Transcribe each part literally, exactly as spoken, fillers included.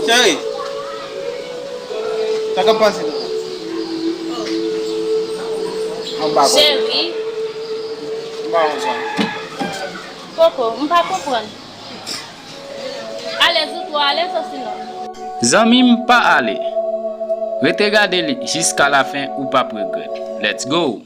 Cheri, sa k ap pase la? Mwen pa konprann. Cheri. Mwen pa konprann. Koko, m pa konprann. Alèz ou twò alèz osinon. Zanmi m, pa ale. Rete gade li jiska lafen, ou p ap regrèt. Let's go!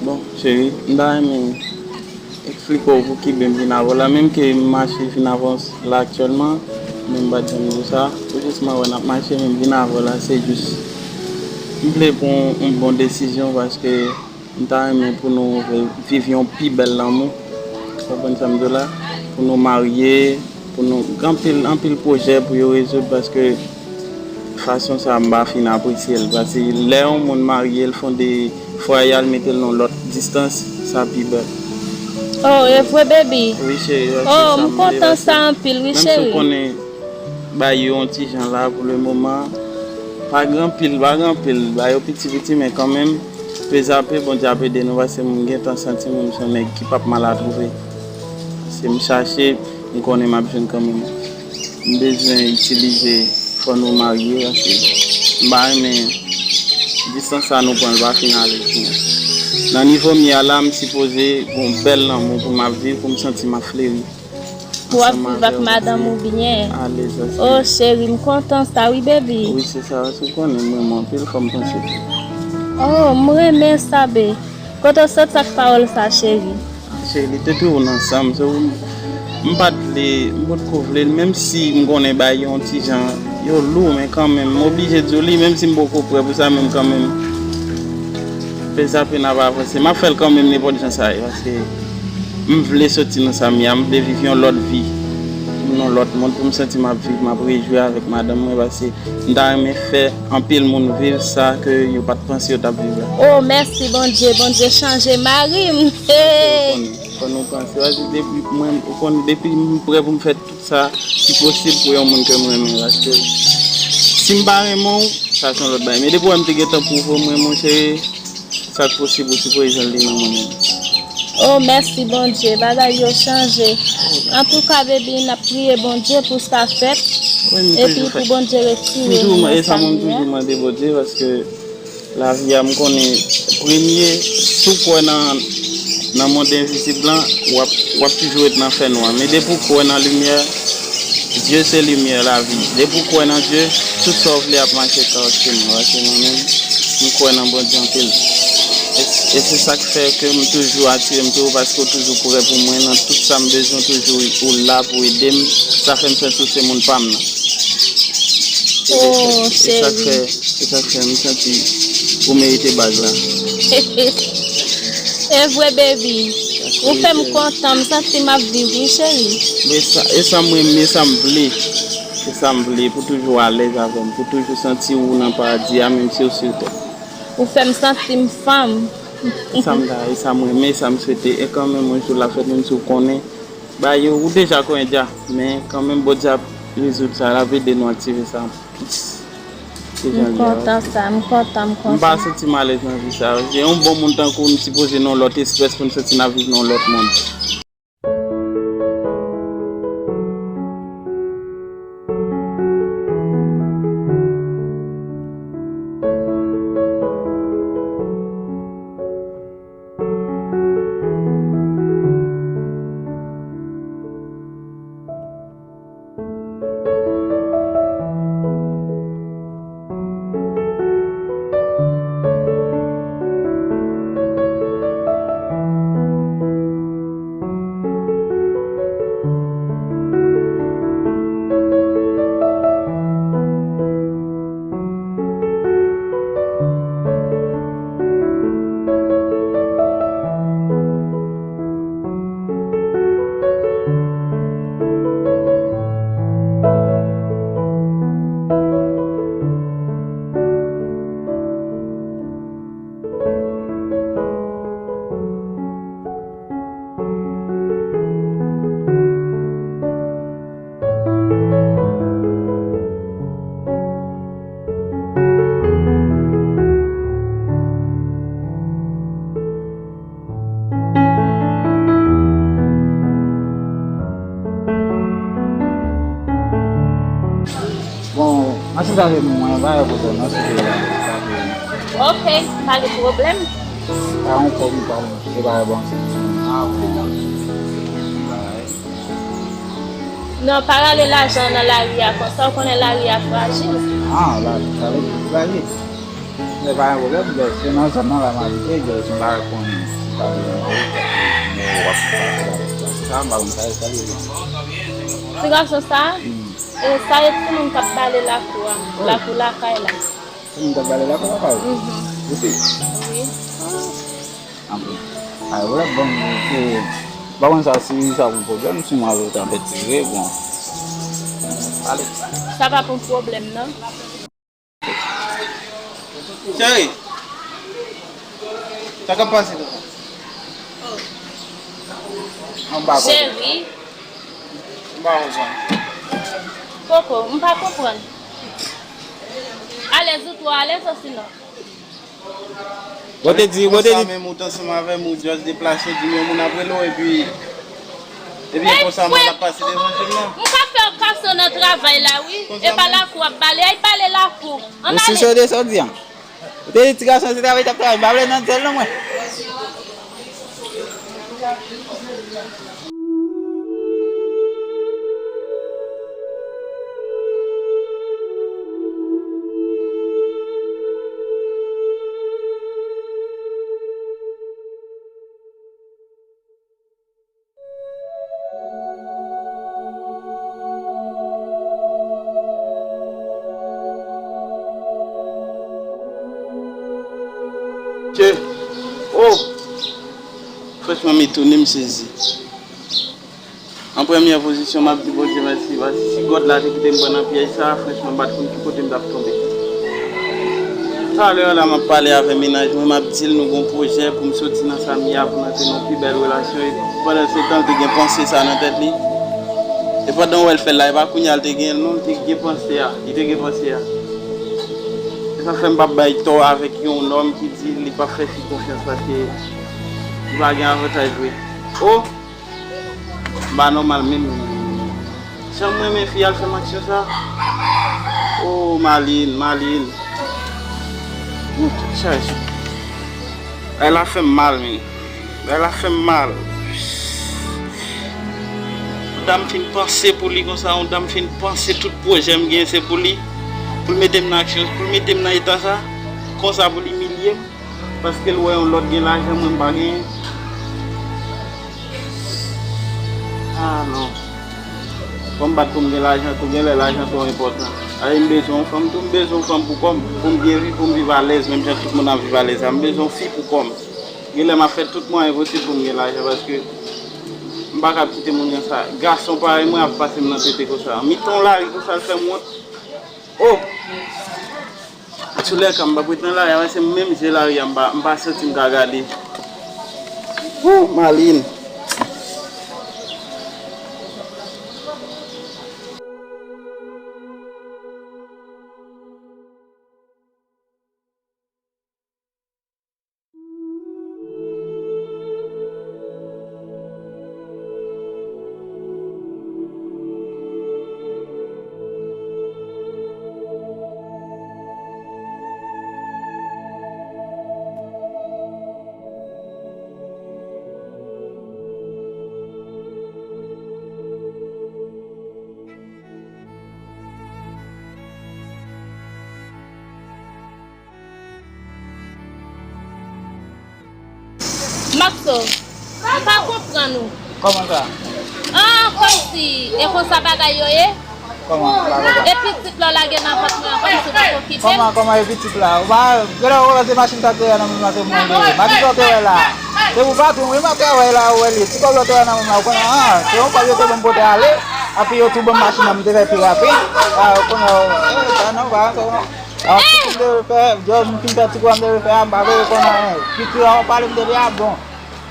Bon, cheri, m ta renmen eksplike w pou ki byen m vin avè w la, menm ke m mache vin avè w la aktyèlman, men m pa t janm di w sa. Ou jis mwen wè n ap mache, men m vin avè w la, se jis m vle pran yon bon desizyon paske m ta renmen pou nou viv yon pi bèl lanmou. Ou konprann sa m di w la? Pou nou marye, pou nou gen anpil, anpil pwojè pou yo rezoud paske fason sa a m pa fin apresye l. Paske lè yon moun marye, l fonde fwaye a, l mete l nan lòt distans, sa pi bèl. Oh, e vre, baby? Wi, cheri, paske oh, sa m vle, m kontan sa anpil, wi, cheri. Menm si w konnen bagay yo yon ti jan la pou le moman, pa gen anpil, pa gen anpil, bagay yo piti piti, men kanmenm, pe zape, Bondye ap ede nou, paske m gentan santi m se yon nèg ki p ap mal a twouve. Se m chache, m konnen m ap jwenn kanmenm. M bezwen itilize, fò nou marye, paske m pa renmen distans sa nou pran, l pa fin ale pou mwen. Nan nivo m ye a la, m sipoze gen yon bèl lanmou pou m ap viv, pou m santi m ap fleri. Pou w ap viv ak madanm ou byen. Alèz, alèz. Oh, cheri, m kontan sa, wi, baby. Wi, se sa, paske w konnen m renmen w anpil, fò m panse. Oh, m renmen sa, be. Kote w sot ak pawòl sa, cheri? Cheri, li te toujou nan san m, se ou m pa t vle, m potko vle l, menm si m konnen bagay yo yon ti jan, yo lou, men kanmenm, m oblije di w li, menm si m poko prè pou sa, men kanmenm. Pèzape n ap avanse. M ap fè l kanmenm nenpòt jan sa ye, paske m vle soti nan sa m ye a, m vle viv yon lòt vi. M nan lòt mond pou m santi m ap viv, m ap rejwi avèk madanm mwen, paske m ta renmen fè anpil moun viv sa ke yo pa t panse yo t ap viv la. Oh, mèsi Bondye, Bondye chanje mari m. Hey! Fò nou panse, paske depi mwen, ou konn, depi m prè pou m fè tout sa ki posib pou yon moun ke m renmen, paske si m pa renmen w, sa se yon lòt bagay. Men depi w wè m te gentan pwouve w m renmen w, cheri, sa k posib ou sipoze jwenn li nan mwen menm. Oh, mèsi Bondye, bagay yo chanje. Antouka, baby, n ap priye Bondye pou sa fèt. Wi, m toujou fè. Epi pou Bondye retire nou nan sa nou ye a. Toujou, e sa mwen toujou mande Bondye, paske lavi a, m konnen, premye, si w kwè nan, nan mond envizib lan, w ap, w ap toujou ret nan fènwa. Men depi w kwè nan limyè, Dye se limyè lavi. Depi w kwè nan Dye, tout sa w vle ap mache kòrèkteman. Paske mwen menm, m kwè nan Bondye anpil. E se sa k fè ke m toujou atire m tou, paske w toujou prè pou mwen nan tout sa m bezwen, w toujou ou la pou ede m. Sa fè m santi w se moun pa m nan. Oh, e sa k fè, e sa k fè m santi ou merite bag la. E vre, baby. Ou fè m kontan, m santi m ap viv, wi, cheri. Men sa, e sa m renmen, e sa m vle. E sa m vle, pou toujou alèz avè m, pou toujou santi ou nan paradi a, menm si w sou tè. Ou fè m santi m fanm. E sa m ta, e sa m renmen, e sa m swete. E kanmenm, yon jou l ap fèt, menm si w konnen. Ba yo, ou deja konnen dja. Men kanmenm, Bondye ap rezoud sa, l ap ede nou aktive sa plis. Se jan l ye a. M kontan sa, m kontan, m kontan. M pa santi m alèz nan vi sa. Se yon bon moun tankou w, nou sipoze nan yon lòt espès pou n santi n ap viv nan yon lòt mond. Bon, machin sa se pou mwen, pa gen pwoblèm, non, si se la, sa pou mwen. Ok, pa gen pwoblèm. Pa yon kòb, pa yon, se pa bon, se pou mwen. Ah, bon. Non, pa rale lajan nan lari a konsa, ou konnen lari a frajil. Ah, la, sa vle di frajil. Men pa gen pwoblèm, bro. Se nan zòn nan la m abite, bro. Se yon bagay konnen. Sa vle di, men w ap pase la, sa, m pa konn sa, sa vle di. Ti gason sa, e, sa e timoun k ap bale lakou a, lakou lakay la. Timoun k ap bale lakou lakay? Mhm. Ou se? Wi. Anpil. Ay, wè, bon, se, m pa konn sa, si sa pou pwoblèm, si m al ou ta fè tire, bon. Ale. Sa pa pou pwoblèm, non. Cheri, sa k ap pase la? Anba kò. Cheri. M pa konprann. Koko, m pa konprann. Alèz ou twò alèz osinon. Bon, te di, bon, te di. Konsa menm ou t ansanm avè m, ou just deplase, di m yon moun ap rele w, epi, epi e konsa mwen ap pase devan je m nan. M ka fè w kaso nan travay la, wi. E pa lakou w ap bale, ay bale lakou. Ann ale. Ou sisode sa w di an? Ou te di ti gason se travay t ap travay, m pa vle nan sèl non mwen. Che, oh! Franchman, m etone, m sezi. An premyè pozisyon, m ap di Bondye mèsi, paske si God la te kite m pran nan pyèj sa a, franchman, m pa t konn ki kote m t ap tonbe. Talè a la, m ap pale avè mennaj mwen, m ap di l nou gon pwojè pou m soti nan sa m ye a, pou n antre nan yon pi bèl relasyon. E pandan se tan, l te gen panse sa nan tèt li. E pandan w wè l fè l la, e pa kounye a l te gen l, non, l te gen panse a. Li te gen panse a. E sa fè m p ap bay tò avèk yon nonm ki di li p ap fè fi konfyans paske li pa gen avantaj vre. Oh! M pa nòmal menm. Jan m renmen fi a, l fè m aksyon sa. Oh, Marline, Marline. Ouh, tèt chaje. Bagay la fè m mal, men. Bagay la fè m mal. Yon dam fin panse pou li konsa, yon dam fin panse tout pwojè m gen se pou li. Pou l mete m nan aksyon, pou l mete m nan eta sa. Konsa pou l imilye m. Paske l wè yon lòt gen lajan, mwen m pa genyen. Ah non. Fò m bat pou m gen lajan tou, genlè lajan twò enpòtan. Ay, m bezwen yon fanm tou, m bezwen yon fanm pou kò m, pou m byen viv, pou m viv alèz, menm jan tout moun ap viv alèz la. M bezwen yon fi pou kò m. Genlè m ap fè tout mwayen posib pou m gen lajan, paske m pa kab kite moun konsa. Gason parèy mwen ap pase m nan tete konsa. Mitan yon lari konsa, l fè m wont. Oh! Antoulèka, m p ap ret nan lari a, se menm je lari a, m pa, m pa santi m ka gade. Wou, Malin! Maxo, m pa konprann ou. Kòman sa? Ah, kòmsi, e konsa bagay yo ye? Kòman? M pa konprann. E pitit la w lage nan vant mwen an, kòmsi w poko kite l? Kòman, kòman e pitit la? Ou pa, genlè ou ranse machin sa te nan men m la, se mwen te ye. Machin sa w te wè la. Se pou patwon, wi, m ap travay la, ou wè li. Ti kòb la w te wè nan men m la, ou konnen, ah, se yon kòb yo te ban m pote ale. Api yo tou ban m machin nan, m te fè pi rapid. Ah, ou konnen, eh, sa non, pa ranse non. Ah, pitit m te vle fè, jòj m fin fè ti kou a m te vle fè a, m pa vle reponn anyen. Piti a w ap pale m te vle a, bon.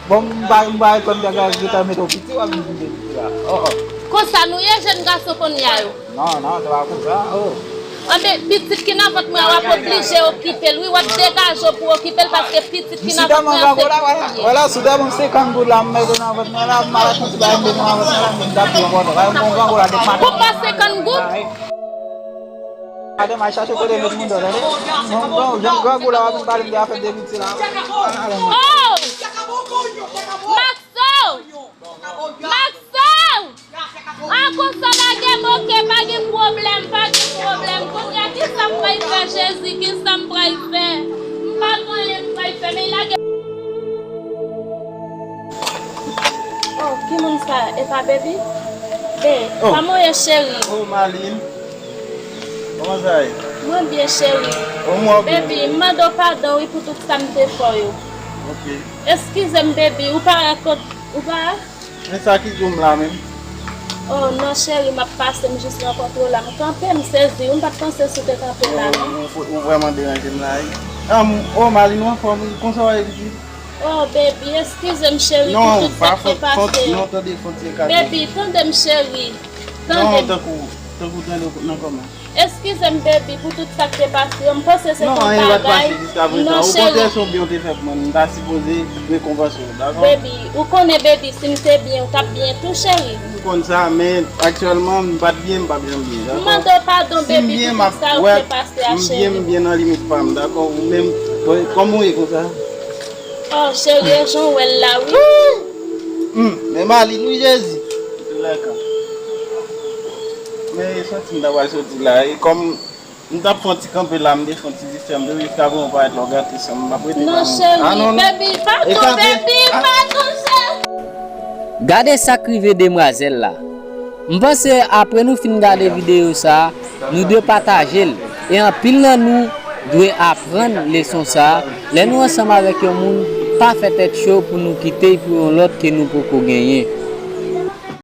Bon, m pa, m pa reponn bagay, gentan mete w piti, w ap vin di m de piti la. Oh, oh. Konsa nou ye, jèn gason kounye a yo? Non, non, se pa konsa, oh. Anben, pitit ki nan vant mwen an, w ap oblije okipe l, wi, w ap degaje w pou w okipe l, paske pitit ki nan vant mwen an, se pou ou li ye. Vwala, sou dèyè m senkant goud la, m mete nan vant mwen la, m al achte yon ti bagay, m mete nan vant mwen la, m vin tap yon bòtò. Bagay m gon grangou la, de maten. Pou pa senkant goud? Gade, m al chache kote met moudon, tande? Bon, bon, jan grangou la, w ap vin pale m de afè de piti la. Oh! Maxo! Maxo! A konsa lage m, oke, pa gen pwoblèm, pa gen pwoblèm. Kounye a, kisa m pral fè, Jezi? Kisa m pral fè? M pa gen anyen m pral fè, men lage. Oh, ki moun sa? E pa Baby? Be, oh, kòman w ye, cheri? Oh, Malin. Kòman sa ye? Mwen byen, cheri. Oh, mwen byen. Baby, m mande w padon, wi, pou tout sa m te fè w yo. Ok. Eskize m, Baby, ou pa wè kot, ou pa. Men sa ki di w m la menm? Oh, non, cheri, m ap pase, m jis rankontre w la. M kanpe, m sezi, wi, m pa t panse si w te kanpe la, non. Ou, ou, ou vrèman deranje m la, wi. Anm, oh, Malin, ou anfòm, wi? Konsa w ye, pitit? Oh, Baby, eskize m, cheri, pou tout sa k te pase. Non, tande, fon ti kal. Baby, tande m, cheri. Tande m. Non, tankou, tankou tande w nan kòman. Eskize m, Baby, pou tout sa k te pase yo. M panse se yon bagay. Non, anyen pa t pase jiska prezan. Non, cheri. Okontrè, se yon byen w te fè pou mwen. M ta sipoze rekonpanse w, dakò? Baby, ou konnen, Baby, si m te byen, ou t ap byen tou, cheri. M konn sa, men aktyèlman, m pa t byen, m p ap janm byen, dakò? M mande w padon, Baby, pou tout sa yo k te pase a, cheri. Si m byen, m ap, wè, m byen, m byen nan limit pa m, dakò? Ou menm, bon, kòman w ye konsa? Oh, cheri, e jan w wè l la, wi. Hmm, men Malin, wi, Jezi. Lèka. Men e soti m ta pral soti la. E kòm m t ap fè yon ti kanpe la, m te fè yon ti distè, m te vle jiska prezan w parèt la, w gate san m, m ap rete pa m. Non, cheri, baby, padon, baby, padon, cheri. Gade sa k rive demwazèl la. M panse apre nou fin gade videyo sa a, nou dwe pataje l. E anpil nan nou dwe aprann leson sa a, lè nou ansanm avèk yon moun, pa fè tèt cho pou nou kite l pou yon lòt ke nou poko genyen.